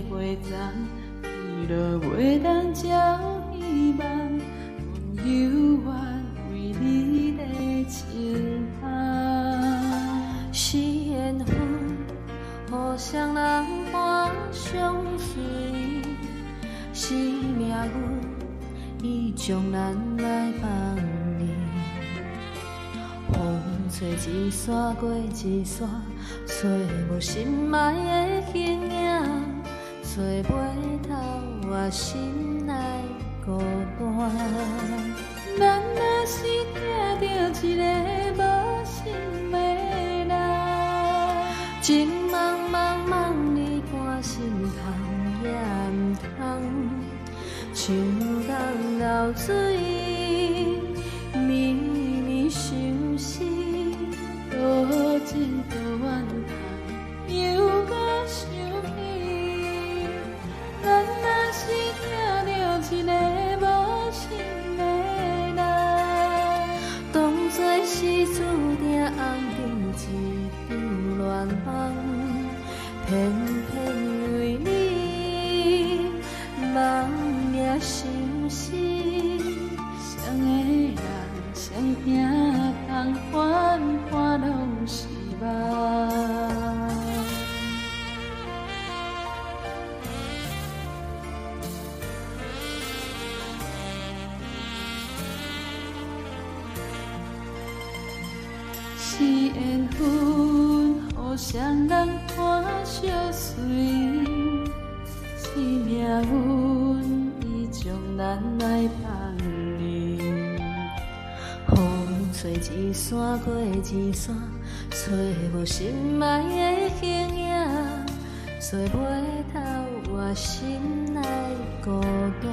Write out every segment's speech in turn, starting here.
花丛，彼落袂当照彼梦，阮犹原为你咧清香。是缘分，予双人伴相随；是命运，伊将咱来放离。风吹一山过一山，找无心爱的形影，找袂透我心内孤单。咱若是疼著一个無心的人，情茫茫茫你看心空也毋通，像江流水，绵绵相思。多情多怨恨，又阁想起。咱若是疼著一个無心的人，當作是注定紅燈一場亂夢，偏偏為你夢也相思。雙的人，雙疼，空歡歡攏是夢。是緣分，予雙人伴相隨；是命運，伊將咱來放離。風吹一山過一山，找無心愛的形影，找袂透我心內孤單。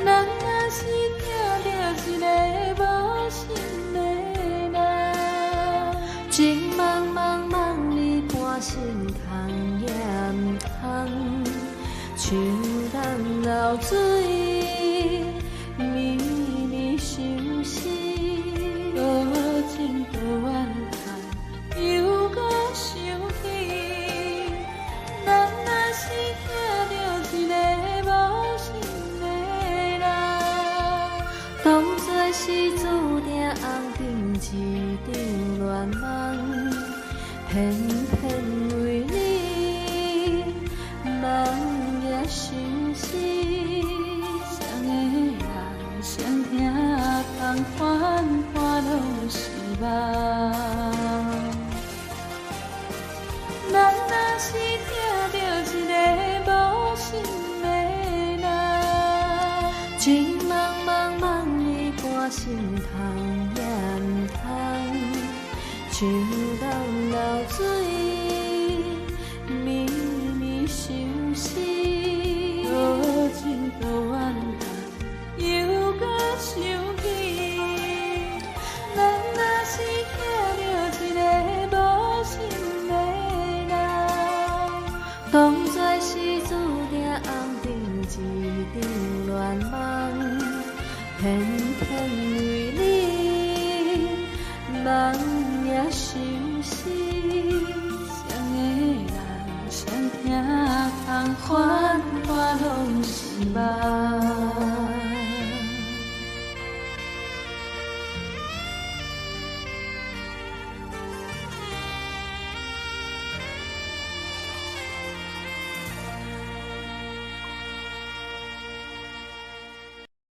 咱若是疼著一個無心的人，情茫茫茫你伴心空也毋通，像江流水，绵绵相思。多情多怨恨，又阁想起。咱若是疼著一個無心的人，當作是注定紅燈一場亂夢，偏偏為你夢也相思。雙的人，雙疼，空歡歡攏是夢。咱若是疼著一個無心的人，情茫茫茫你伴心空也毋通，像江流水，绵绵相思。多情多怨恨，又閣想起。咱若是疼著一個無心的人，當作是注定紅燈一場亂夢，偏偏為你夢也相思。雙的人，雙疼，空歡歡攏是夢。